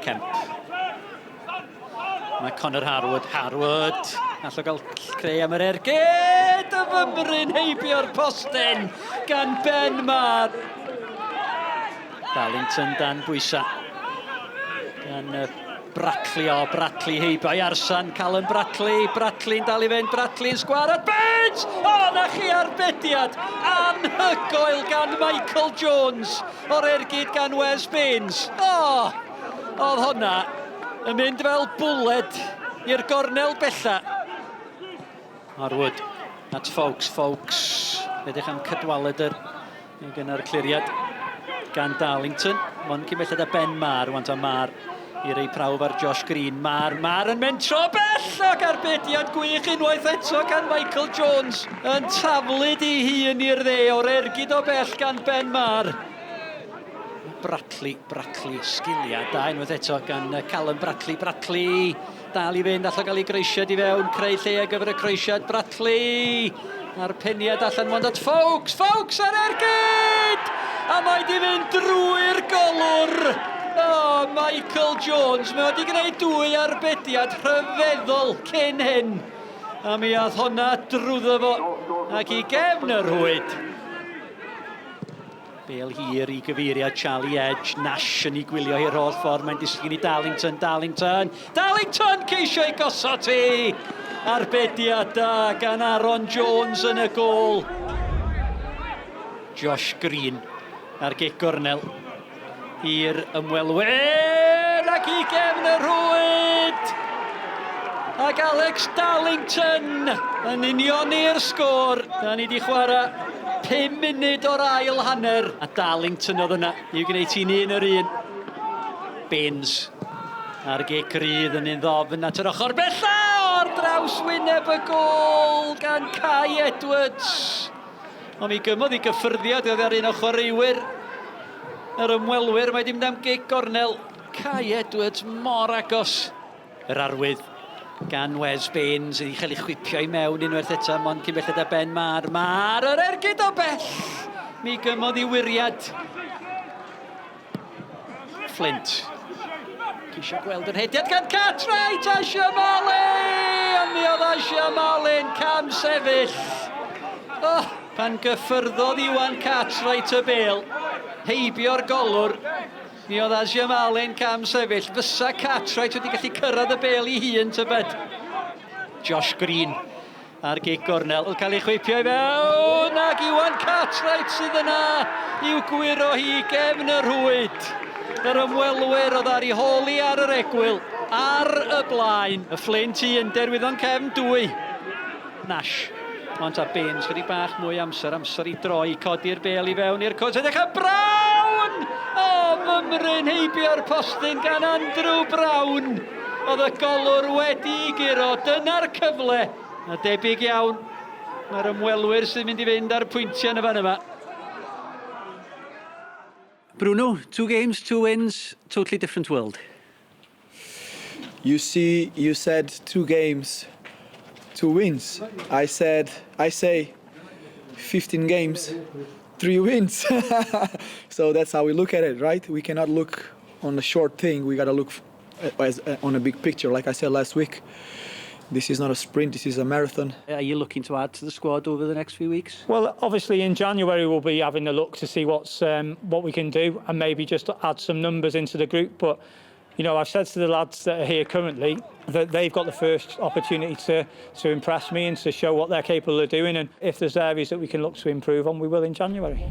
Kemp. Mae Connor Harwood. Harwood. All o gael creu am yr ergyd. Y fymryn heibio'r postyn gan Ben Marr. Darlington dan bwysa. Gan Brackley, o, Brackley heibio i Arsan, Callum Brackley, Brackley'n dal i fynd, Brackley'n sgwar at Baines! O, na chi arbediad anhygoel gan Michael Jones o'r ergyd gan Wes Baines. O, oedd hwnna yn mynd fel bwled i'r gornel bella. Harwood at Foulkes, Foulkes, edrych am Cadwaladr. Gyda'r cliriad gan Darlington. Mond cyn belled â Ben Marr, wan ta Marr i rei prawf ar Josh Green. Marr, Marr yn mentro bell ac arbediad gwych unwaith eto gan Michael Jones yn taflud ei hun i'r dde o'r ergyd o bell gan Ben Marr. Brackley, Brackley, sgiliau da unwaith eto gan Callum Brackley. Brackley dal i fynd, allan gael ei groesiad i fewn, creu lle ar gyfer y croesiad, Brackley! A'r peniad allan mond at Foulkes, Foulkes ar ergyd! A mae di fynd drwy'r golwr! Oh, Michael Jones, mae wedi gwneud dwy arbediad rhyfeddol cyn hyn. A mi ath honna drwyddo fo ac i gefn y rhwyd. Bêl hir i gyfeiriad Charlie Edge. Nash yn ei gwylio hi'r holl ffordd. Mae'n disgyn i Darlington, Darlington, Darlington ceisio ei gosod hi! Arbediad da gan Aaron Jones yn y gôl. Josh Green ar gic gornel i'r ymwelwyr ac i gefn y rhwyd! Ac Alex Darlington yn unioni'r sgôr. Da ni wedi chwarae 5 munud o'r ail hanner. A Darlington oedd yna i'w gwneud hi'n un yr un. Baines ar gic rydd yn un ddofn at yr ochr bella o'r draws wyneb y gôl gan Kai Edwards. Ond mi gymodd i gyffyrddiad oedd ar un o chwaraewyr yr ymwelwyr. Mae wedi mynd am gic gornel. Kai Edwards mor agos. Yr arwydd gan Wes Baines yn cael ei chwipio i mewn unwaith eto, mond cyn belled â Ben Marr. Marr yr ergyd o bell! Mi gymodd i wiriad. Flint. Ceisio gweld yr hediad gan Cartwright a Siamale! Ond mi oedd Asiamale'n cam sefyll. Oh, pan gyffyrddodd Iwan Cartwright y bel, heibio'r golwr, mi oedd Asiamale'n cam sefyll. Fysa Cartwright wedi gallu cyrraedd y bel i hun, tybed. Josh Green A'r gic gornel yn cael ei chwipio i fewn ac Iwan Cartwright sydd yna i'w gwyro hi gefn y rhwyd. Yr ymwelwyr oedd ar ei hôl i ar yr egwyl, ar y blaen. Y Fflint 1, Derwyddon Cefn 2. Nash. Ond ta Baines chydig bach mwy amser, amser i droi, codi'r bel i fewn i'r cwt. Edrych am Brown! O, fymryn heibio'r postyn gan Andrew Brown. Oedd y golwr wedi guro, dyna'r cyfle. A debyg iawn, mae'r ymwelwyr sy'n mynd i fynd ar pwyntiau yn y fan yma. Bruno, two games, two wins, totally different world. You see, you said two games, two wins. I said, I say 15 games, three wins. So that's how we look at it, right? We cannot look on the short thing. We got to look as, on a big picture. Like I said last week, this is not a sprint, this is a marathon. Are you looking to add to the squad over the next few weeks? Well, obviously in January we'll be having a look to see what's what we can do and maybe just add some numbers into the group. But you know, I've said to the lads that are here currently that they've got the first opportunity to, to impress me and to show what they're capable of doing. And if there's areas that we can look to improve on, we will in January.